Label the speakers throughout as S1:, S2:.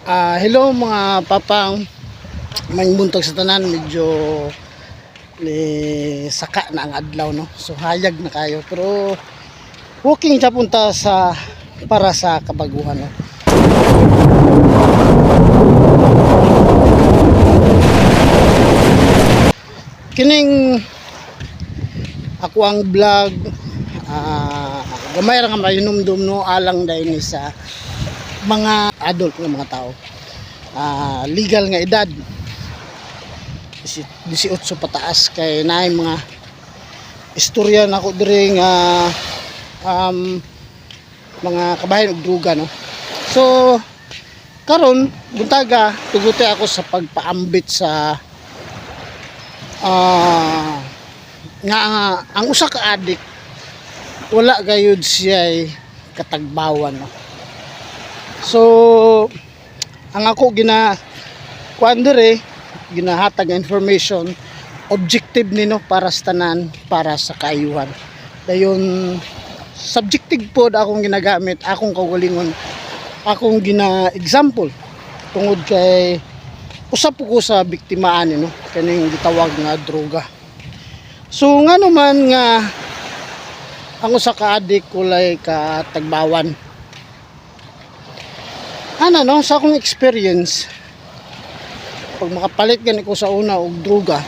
S1: Hello mga papang, may buntag sa tanan. Medyo ni saka na ang adlaw, no? So hayag na kayo, pero walking siya punta sa para sa kabaguhan, no? Kining ako ang vlog, gamay ra nga mainumdum, no, alang dahil ni sa mga adult nga mga tao, legal nga edad 18 pataas, kay naay mga istorya nako diri nga mga kabahin og druga, no? So karon buntaga, tuguti ako sa pagpaambit sa nga ang usa ka adik wala gayud siya katagbawan, no? So ang ako gina kuan diri, ginahatag nga information, objective nino para sa tanan, para sa kaayuhan. Dayon subjective pod akong ginagamit, akong kaugalingon, akong gina example tungod kay usap po ko sa biktimaan no kaning gitawag nga droga. So nga naman nga ang usa ka adik walay katagbawan, ana, no? Sa akong experience, pag makapalit gani ko sa una og droga,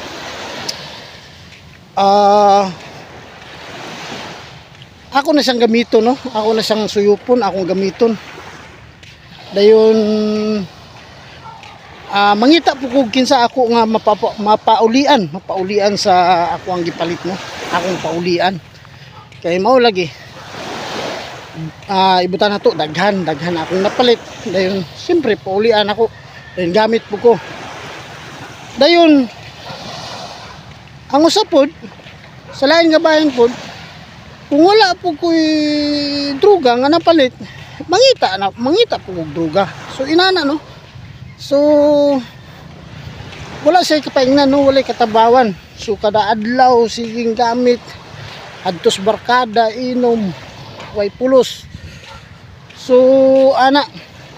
S1: ako na siyang gamiton, no? Ako na siyang suyupon, akong gamiton. Dayon mangita po kog kinsa ako nga mapaulian, mapaulian sa ako ang gipalit, no? Akong paulian kay mao lagi ibutan na to, daghan daghan akong napalit. Dayon siyempre paulian ako, dayon gamit po ko. Dayon ang usa pod sa lain nga bahin pod, kung wala po ko'y druga nga napalit, mangita na, mangita po kog druga. So inana, no? So wala siya kapaingnan, no? Walay katabawan. So kada adlaw siging gamit adtos barkada, inom, way pulos. So ana,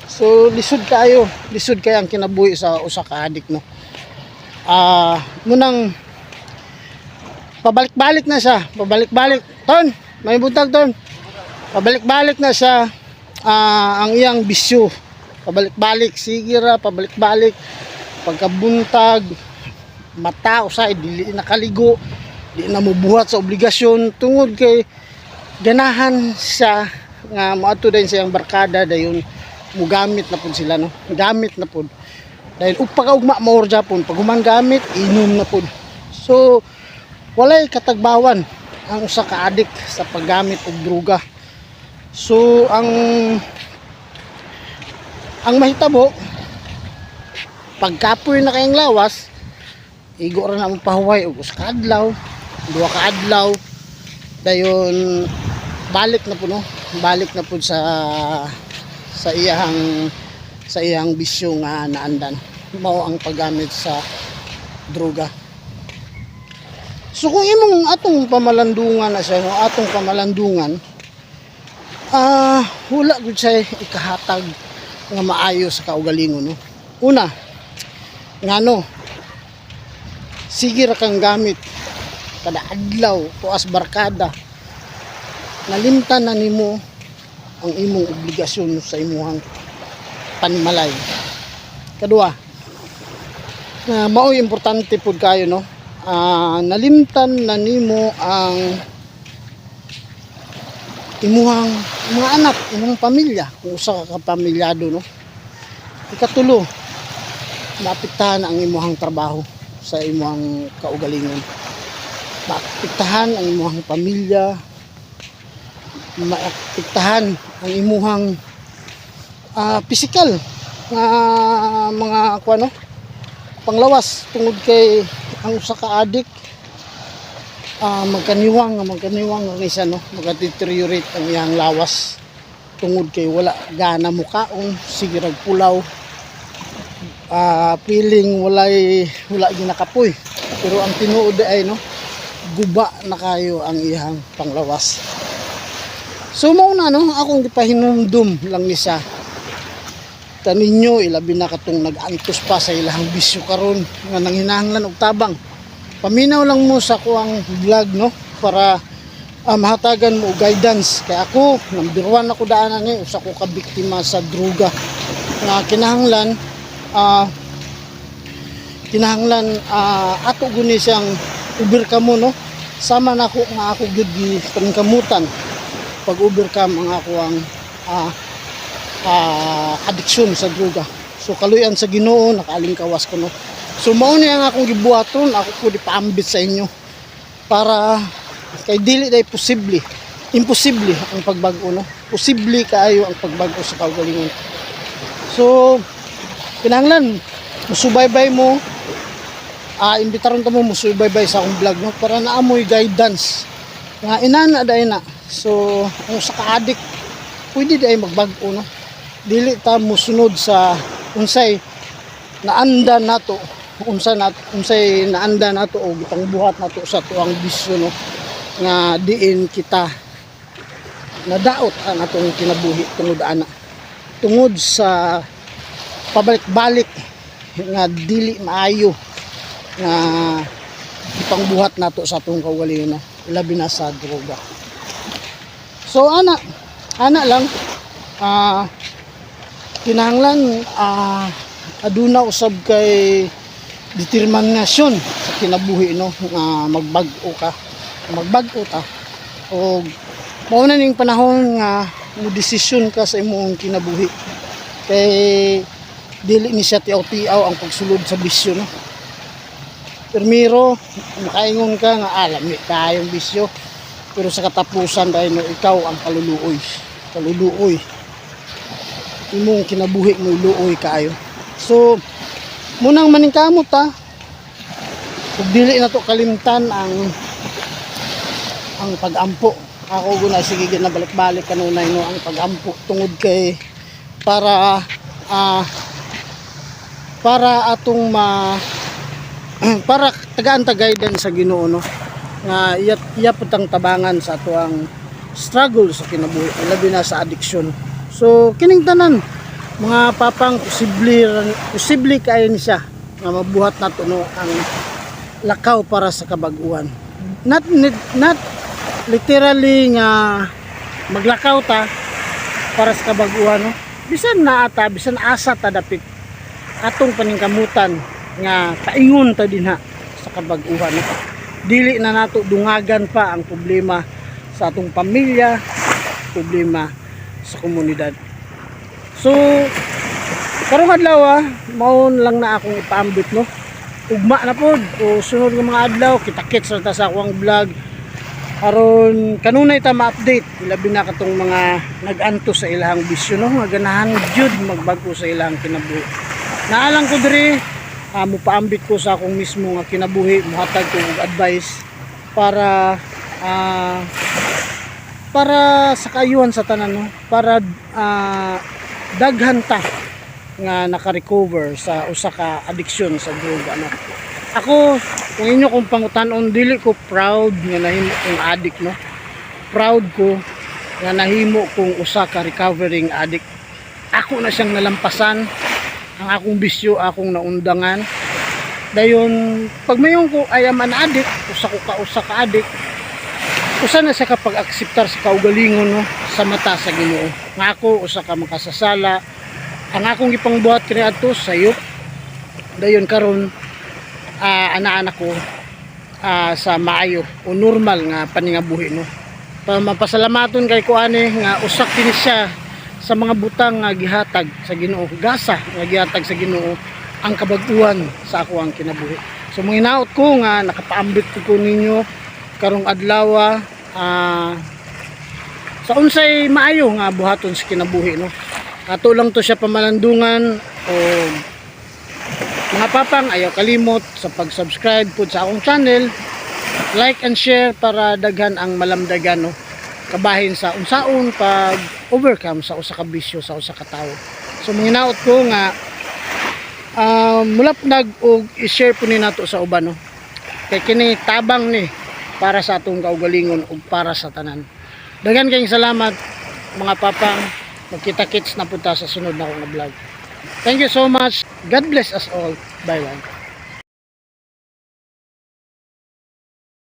S1: so lisod kayo, lisod kayo ang kinabuhi sa usa ka adik, no? Munang pabalik-balik na siya, pabalik-balik. Ton, may buntag, ton. Pabalik-balik na siya, ang iyang bisyo. Pabalik-balik, sige ra, pabalik-balik. Pagkabuntag, mata usay dili nakaligo, di na mobuhat sa obligasyon tungod kay ganahan siya nga moadto din sa iyang barkada, dayon mugamit na pud sila, no? Gamit na pud dahil ug pagkaugma mao ra japon, pag human gamit, inom na pud. So walay katagbawan ang usa ka adik sa paggamit og druga. So ang mahitabo, pagkapoy na kayong lawas, igo ra na mo pahuway og usa ka adlaw, duha ka adlaw, dayon balik na po, no? Balik na po sa iyang bisyo nga naandan, mao ang paggamit sa droga. So kung imong atong pamalandungan na siya, no, atong pamalandungan, wala gud siya ikahatag nga maayo sa kaugalingon, no? Una, ngano sige ra kang gamit kada adlaw tuas barkada, nalimtan na nimo ang imong obligasyon sa imuhang panimalay. Kadua, na mao'y importante pud kayo, no? Nalimtan na nimo ang imuhang mga anak, imong pamilya, kung usa ka pamilyado, no? Ikatulo, maapektahan ang imuhang trabaho sa imuhang kaugalingon. Maapektahan ang imuhang pamilya, maapektahan ang imuhang pisikal nga mga kuan, no? Panglawas, tungod kay ang usa ka adik, magkaniwang magkaniwang ang isa, no? Magka-deteriorate ang iyang lawas tungod kay wala gana mukaon, sige rag pulaw, feeling walay, wala ginakapoy, pero ang tinuod ay, no, guba na kayo ang iyang panglawas. So mao na, no? Akong gipahinumdum lang ni siya. Kaninyo, ilabi na katong nag-antos pa sa ilahang bisyo karon nga nanghinahanglan og tabang. Paminaw lang mo sa kuang vlog, no, para mahatagan mo og guidance, kay ako number one ako daanan ni usa ko ka biktima sa droga nga kinahanglan ato guni siyang overcome mo, no, sama nako nga ako gyud gi paningkamutan pag overcome ang ako ang addiction sa droga. So kaluyan sa Ginoo, nakaalingkawas ko, no. So mao ni ang akong gibuhaton, ako ko dipaambit sa inyo para kay dili day posible, imposible ang pagbag-o, no. Posible kaayo ang pagbag-o sa kaugalingon. So kinahanglan musubaybay mo, imbitaron ta mo musubaybay sa akong vlog, no, para naamoy guidance nga inana dai na. So ang sa ka-addict pwede dai magbag-o, no, dili ta musunod sa unsay naanda nato, unsa na unsay naanda nato o gipangbuhat nato sa tuang bisyo, no, nga diin kita nadaot ang atong kinabuhi tungod ana, tungod sa pabalik-balik nga dili maayo nga ipangbuhat nato sa atong kaugalingon, no, ilabi na sa droga. So ana ana lang, kinahanglan aduna usab kay determinasyon sa kinabuhi, no, nga magbag-o ka, magbag-o ta, og mao na ning panahon nga mo desisyon ka sa imong kinabuhi, kay dili ni siya tiaw-tiaw ang pagsulod sa bisyo, no. Primero makaingon ka nga lami kayong bisyo, pero sa katapusan dahil, no, ikaw ang kaluluoy, kaluluoy imong kinabuhi mo, luoy kaayo. So munang maningkamot ta ug dili na to kalimtan ang pagampo. Ako guna sige na balik-balik kanunay, no, ang pagampo, tungod kay para atong ma para tagaan ta guidance sa Ginoo, no, nga iya iya pud tang tabangan sa ato ang struggle sa kinabuhi, labi na sa addiction. So kining tanan, mga papang, posible, posible kaayo ni siya nga mabuhat nato, no, ang lakaw para sa kabag-uhan. Not literally nga maglakaw ta para sa kabag-uhan, no, bisan naa ta, bisan asa ta dapit, atong paningkamutan nga paingon ta dinha sa kabag-uhan, no? Dili na nato dungagan pa ang problema sa atong pamilya, problema sa komunidad. So karong adlaw, mao lang na akong ipaambit, no. Ugma na pod o sunod nga mga adlaw, kita-kits na ta sa akong vlog aron kanunay ta ma-update, ilabi na katong mga nag-antos sa ilahang bisyo, no, nga ganahan jud magbag-o sa ilahang kinabuhi. Naalang ko diri, mupaambit ko sa akong mismo nga kinabuhi, muhatag ko og advice para sa kaayuhan sa tanan, no, para daghan ta nga naka-recover sa usa ka addiction sa droga, no. Ako, kung inyo kong pangutan-on, dili ko proud nga nahimo kong addict, no. Proud ko nga nahimo kong usa ka recovering addict. Ako na siyang nalampasan ang akong bisyo, akong naundangan. Dayon pag mayon ko I am an addict, usa ka addict, usa na siya kapag akseptar sa kaugalingon, no, sa mata sa Ginoo nga ako usa ka makasasala. Ang akong gipangbuhat kaniadto sayop. Dayon karon ana-ana ko sa maayo o normal nga paningabuhi, no. Mapasalamaton kay ko ani nga usa kini siya sa mga butang nga gihatag sa Ginoo, gasa nga gihatag sa Ginoo ang kabag-uhan sa ako ang kinabuhi. So manginaot ko nga nakapaambit ko ninyo karong adlaw sa unsay maayo nga buhaton sa kinabuhi, no. Ato lang to siya pamalandungan. O mga papang, ayaw kalimot sa pag-subscribe po sa akong channel, like and share para daghan ang malamdagan, no, kabahin sa unsaon pag overcome sa usa ka bisyo sa usa ka tawo. So manginaot ko nga mulapnag og i-share po ni nato sa uban, no, kay kini tabang ni para sa atong kaugalingon ug para sa tanan. Daghan kayong salamat, mga papang. Magkita-kits na punta sa sunod na akong vlog. Thank you so much. God bless us all. Bye bye.